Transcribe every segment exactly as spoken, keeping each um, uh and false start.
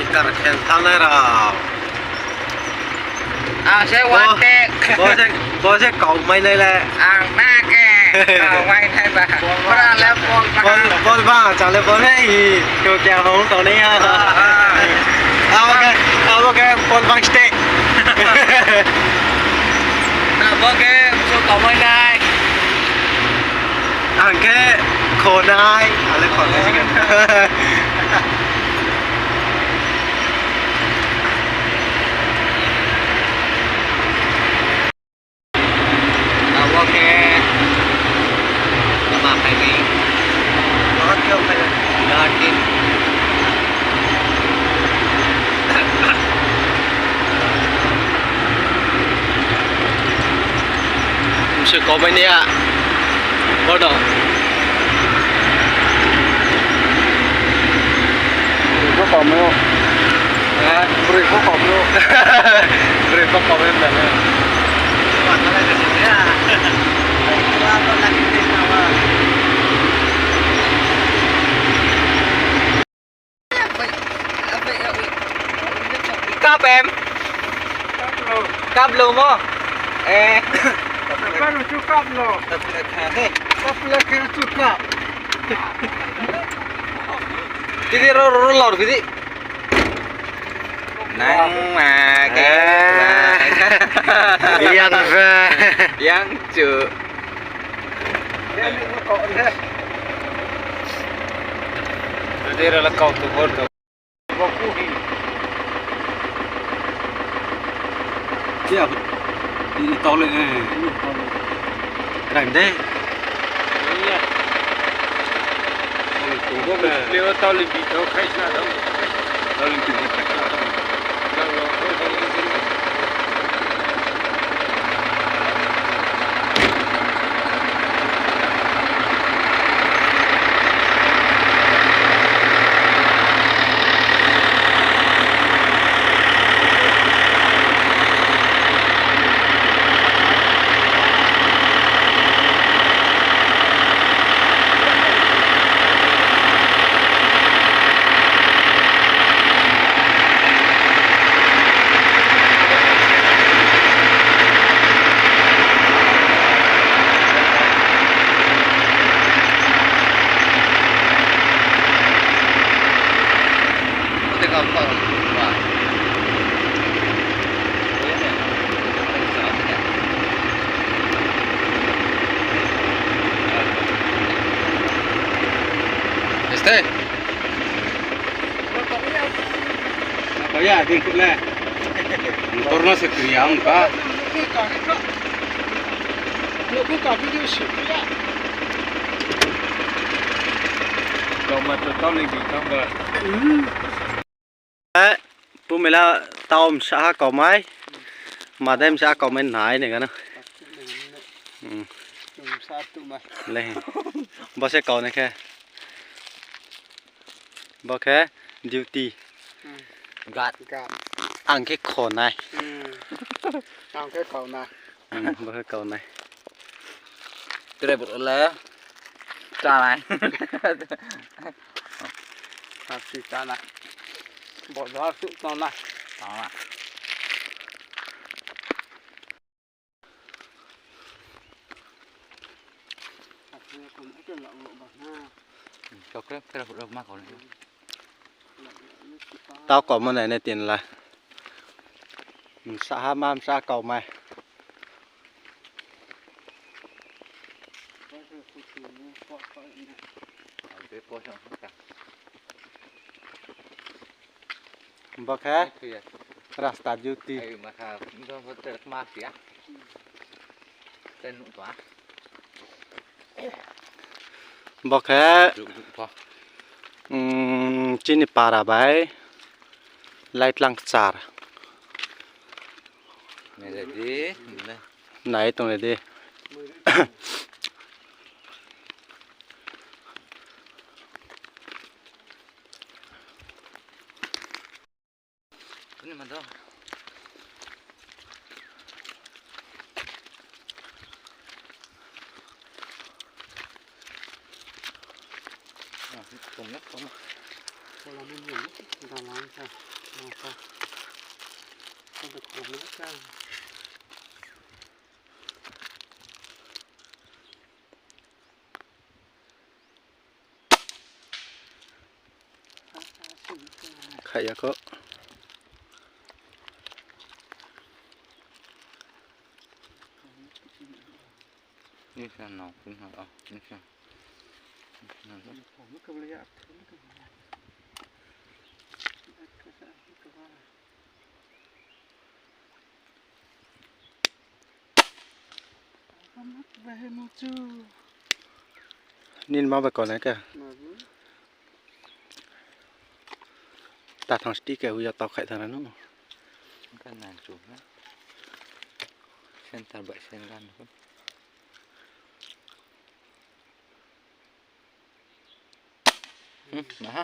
Kar khen thanai rao. Ang se bo, one take. Bo se, bo se kau mai nai le. Ang na ke kau mai nai ba. Bra le bol ba. Bol, bol ba, cha le bol le. Kau kya hong tau nai ya. Ah, ah. Abo ke, abo ke bol bang ste. Na bo ke so kau mai nai. Ang khe khonai, ale khonai. Abo khe lama phai mi. Bahar khe phai mi. Bahar khe. Mse comment ya. Bono. Broi pho kom o. Ha? Broi pho kom o. Broi pho kom o. Kap em? Kap lo mo? Eh. Kap lo chu kap lo. Kap lo khe chu kap. Tidi ro, ro, ro, lor bidi. Nang ma ke. Ah. Yang ba. Yang chu. Tadi rala kau tu bor tu. Bo kuhi. Tia, i tau le, eh. Rai de. Iya. Bo le tau le bi tau khai sa dong. Tau le bi tau khai sa dong. Este. Apa ya, dingkut le. Motor no se kriya ongka. Kau ma to tau le bi tang ba. Eh, pumela tau msa ha kaumai. Madem sa kaumai nai ne gana. Hmm. Le. Bo se kau ne khe. Bo khe duty. Hmm. Guard. Guard. Ang khe khonai. Hmm. Ang khe kau nai. Hmm, bo khe kau nai. Tre bo le. Chá nai. Hapsi chá nai. Bo bo hapsi chá nai. Chá nai. Tau kau mo nai ne tin la. Msa ha ma msa kau mai. Bo khe rasta duty. Bo khe, um, chini para bai laitlang kchar. Nai tong le di. Khaih ya kho. Nisa no, nisa, oh, nisa. Nini ma bai kau nai khe. Ta thang sti khe hui ya tau khaih thang nai no. Ka nang chu na. Center bai center. Hmm, aha.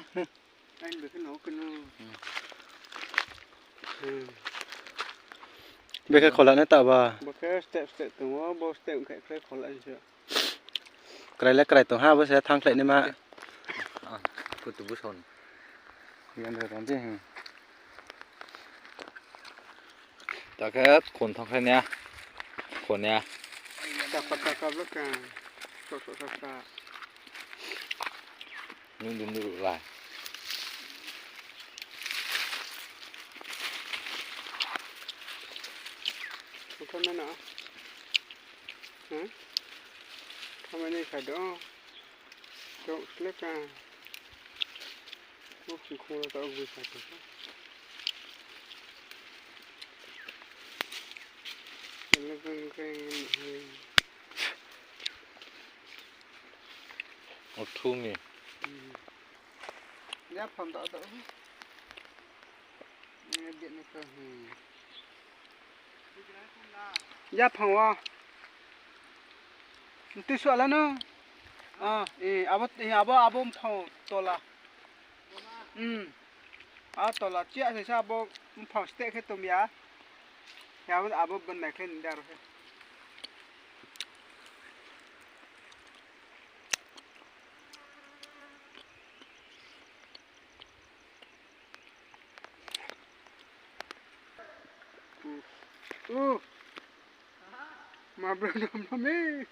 Aini bkhe no khe no. Hmm. Hmm. Bkhe khola nai ta ba? Bkhe step step tong o, bo step khe khe khola nai se. Krai le krai tong ha, bo se thang khlai nai ma. Ah, kutu buson. Yan da tong je, hmm. Ta khe khon thang khe nia. Khon nia. Chapa chapa blo ka. Sok sok sok sok. Nung dun dun lai. Bukan mana? Hah? Kamani kado. Tok sleka. Oh, khong la ta ok bisa ta. Leng leng leng. Othu mi. Hmm. Ya phang da da. Ni dia ni ka, hmm. Ya phang wa. Nti suala no. Ah, eh, abo, eh, abo, abo mphang tola. Hmm. A tola chia se sa abo mphang steh khe tom ya. Ya abo, abo benda khe ni daro khe. Uh. Uh. Ma bro dom dom e.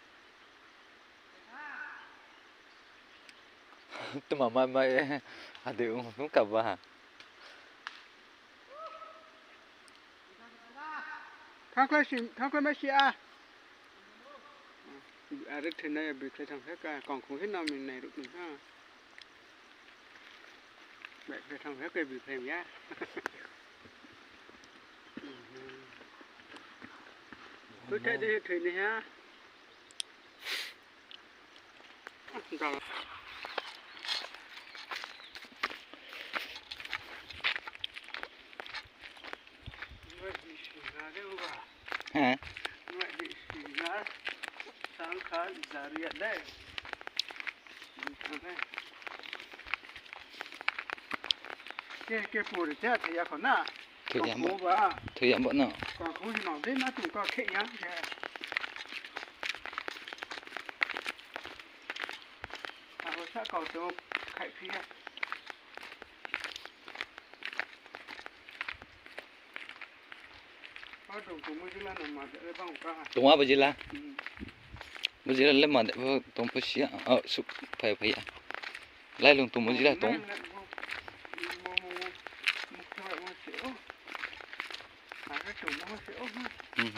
Tma ma ma e. Ade ung ung ka ba. Thangkhlai si, thangkhlai mai si a. Are thoi nai ya bikhlai thang khe ka kongkhong khe nang ni nai ruh ni ha. Bikhlai thang khe ka bikhlai ya. Koi thai de thoi ni ha. He. Ke, ke pori te, te ya kho na. Thoi ya bo. Kongkhu ba. Thoi ya bo no. Kongkhu ni mang de na tu ka khe ya. Abo sa kau to khai phi ya. Tong abo jila. Hmm. Bo jila le ma de bo tong pho si ya. Oh, suk phai phai ya. Lailung tong bo jila tong. Hmm.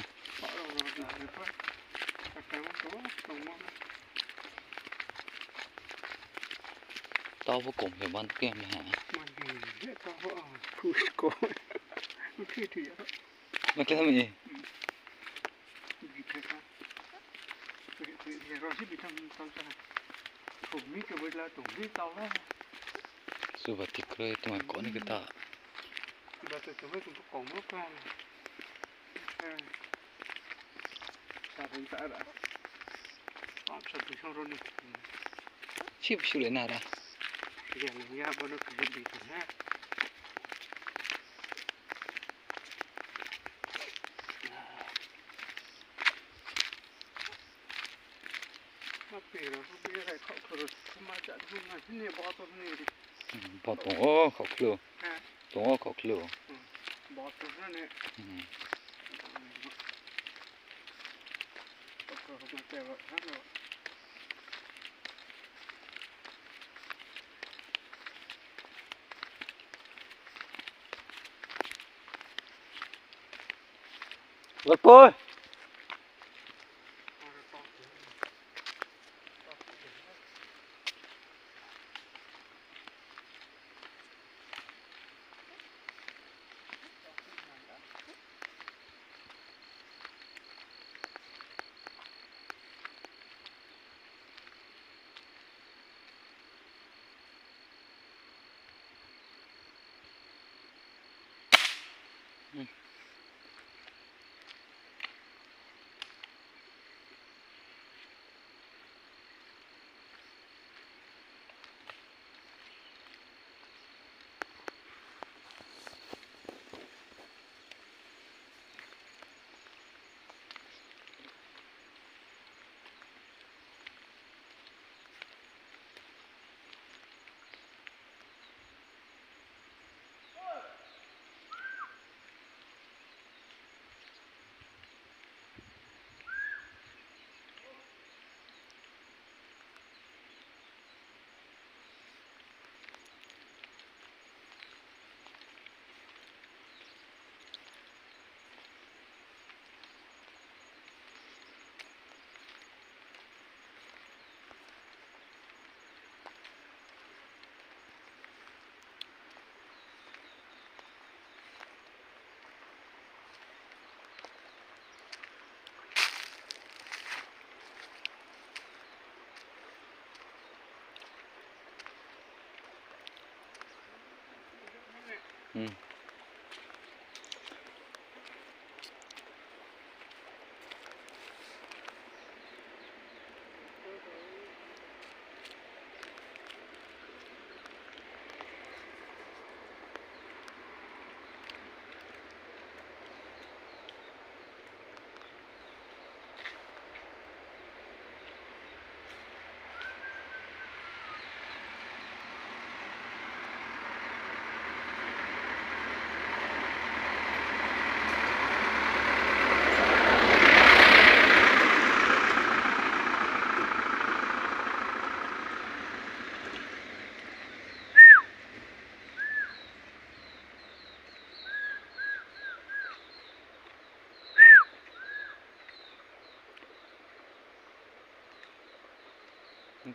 Tau pho kom khe ban khe mle ha. Ma khe mi. Suba ti kroi tma koni khe ta. Sip sip le nara. Ma pera, ma pera, khaoh khoro, ma cha, ma sini, bottle ni ri. Pho tong o khaohkhlu. Tong o khaohkhlu. Lalpoi.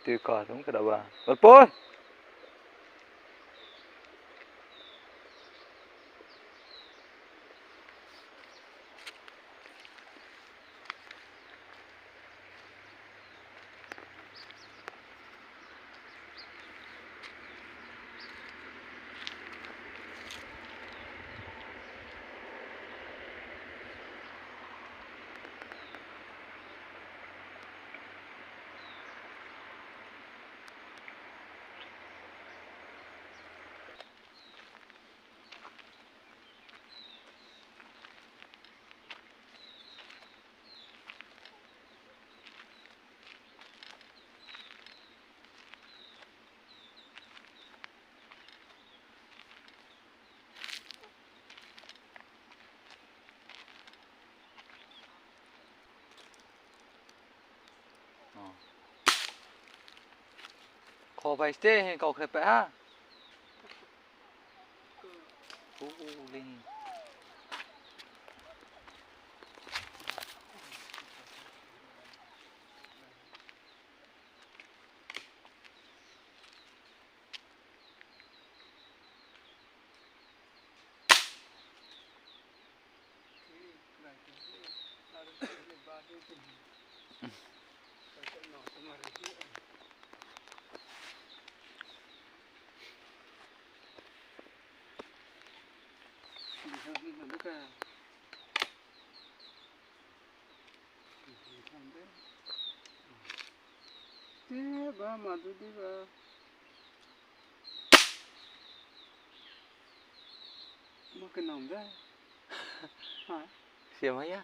Tui ka tong khe da ba. Lalpoi! Kho bai ste he kau khe pe ha. U, u, u, ling. Te ba ma du di ba. Ma khe nang de. Ha. Sia ma ya.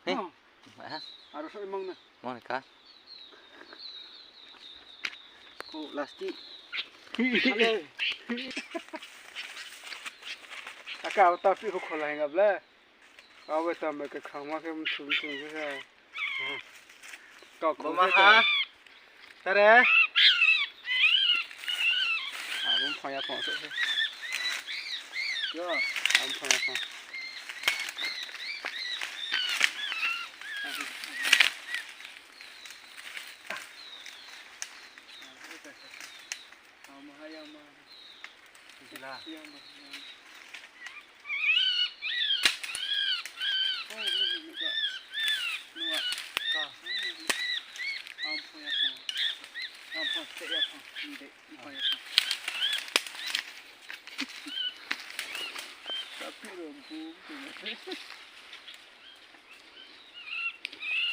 He. Oh. Ma ha. Aro so mang na. Mang ka. Ko plastic. Aka abo ta pi hu khola hinga ble. Abo ta me ke khangma khe mthum mthum khe khe. Kau kau khe ha. Tare. Abo phang ya phang so khe. Yo, abo phang ya phang.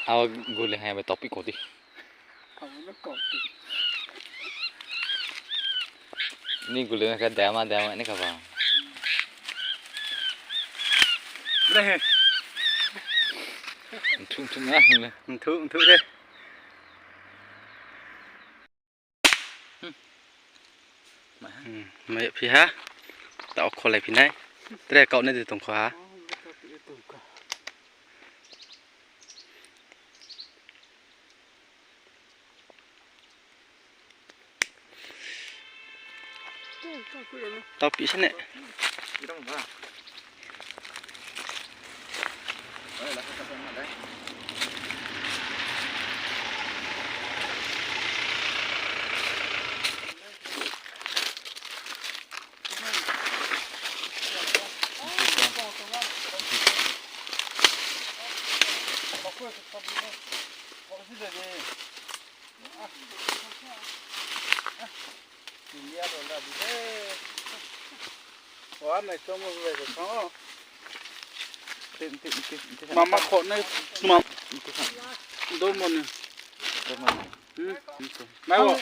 Abo guli hai bai topic kau di. Ni guli na khe dama dama ni kha ba. Bre he. Mthu mthu na hing le. Mthu mthu he. Hmm, mai phi ha. Tao kholai phi nai. Tre kau nai de tong kho ha. Tao pi sene. Mama kho nai, ma, do mo ni. Hmm. Mai wo.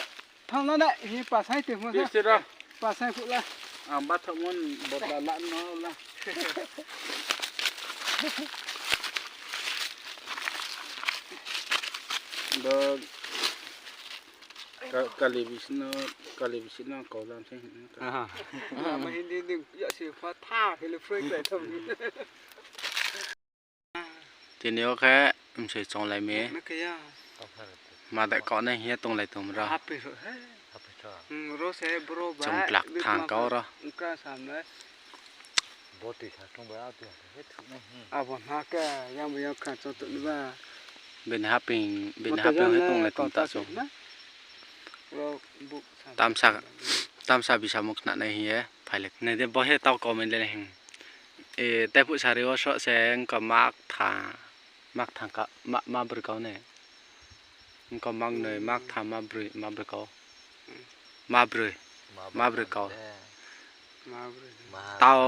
Thang na na, hi pasai te mo sa. Pasai phu la. Ang ba thang mo ni, bo la la no la. Bo Ka-, kali bisi no, kali bisi no kau lam se. Aha. Ama hindi ni ya si pha tha, hili phroi klai tham. Tini yo khe msoi chonglai mi. Ma dai kau nai hing ye tonglai tong ro. Happy ro he. Happy ro. Hmm, ro se bro ba. Chong klak thang kau ro. Ungka sam le. Bo tui sa tong ba, a tui sa he thuk nai, hmm. Abo na khe, yang bo yang kha chong tong ni ba. Bini haping, bini haping he tonglai tong ta chong. Tamsa, tamsa bisa mung khna nai hing ye, phai le. Nai de bo he tau comment le hing. E, tei phuh sari wo so se, ungka mak tha, mak tha ka, ma, ma broi kau ne. Ungka mangnoi, maktha, mabroi, mabroi kau. Mabroi. Mabroi kau. Tau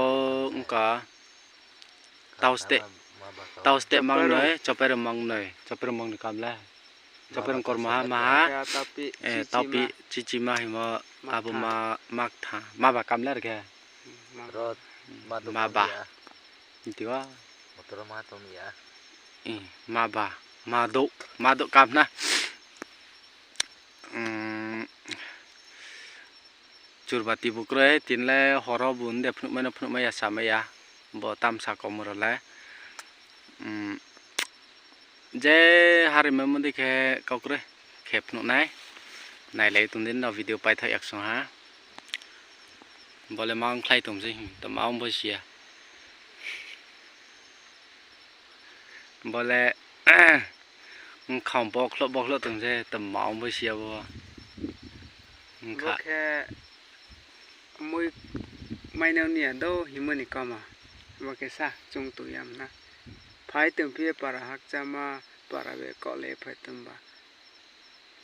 ungka. Tau steh. Tau steh mangnoi, chopero mangnoi. Chopero mangnoi kam le. Chopero kormo ha, maha. Eh, taupi, chichima himo, abo ma, maktha. Maba kam le rkhe. Maba. Nti wa. Motor ma tong ya. Ih, maba, madouh, madouh kam na. Umm, churbati bukroi, tini le horo bung de phnuhmai no phnuhmai ya, samai ya. Bo tamsa kom ro le. Umm, je harimai mo dei khe kaukroi khe phnuh nai. Nailai tong di no video paithaoh yaksong ha. Bo le ma ongkhlai tong se, tma ong bo si ya. Bo le bkhang bokhloh bokhloh tong se, tma ong bo si ya bo. Bo khe mui mainang ni ya do himo ni kama. Bo khe sa chung tong ya mna. Phai tong phi ye para hakchama, para be kole phai tong ba.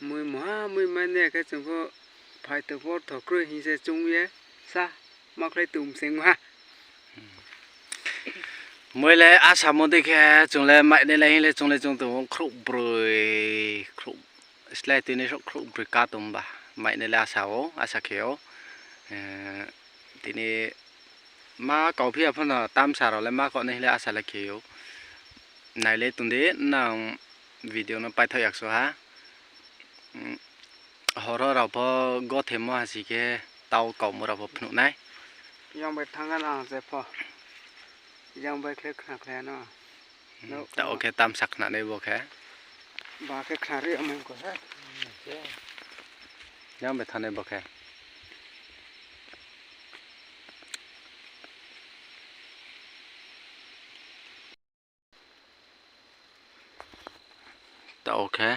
Mui muha mui mani ya khe chung pho phai tong pho ortho kroi hing se chung ye sa ma khlai tong mseng ha. Mui le asamo dei khe chung le mai nai le hing le chung le chung tong khrouhbroi, khrouh, slái tini souh khrouhbroi ka tong ba. Mai nai le asa o, asa khe o. Eh, tini ma kau phi ya phano tamsa rao le ma kau nai hing le asa le khe ou. Nai le tong di nang video no paithaoh yaksong ha. Horo rao pho gothemo ha si khe Tau kaumung rao pho phnuh nai. Yang bai thanng na ang se pho. Yang bai khle khna khlai no. Taoh khe tamsa khnanai bo khe. Ba khe khnari amai ko he. Yang bai thanngnai bo khe. Taoh khe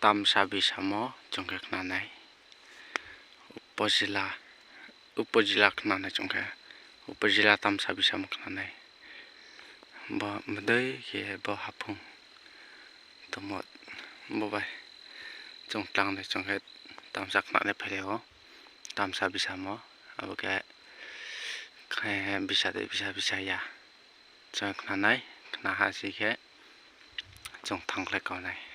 tamsa bisamo chung khe khnanai. Upojila, upojila khnanai chung khe. Upojila tamsa bisamo khnanai. Bo mdei khe bo haphung tongmo bo bai chung tlangnai chung khe tamsa khnanai phailai ou. Tamsa bisamo abo khe khe bisa dei bisa bisa ya. Chung khnanai, khna ha si khe chung thanngkhlai kaunai.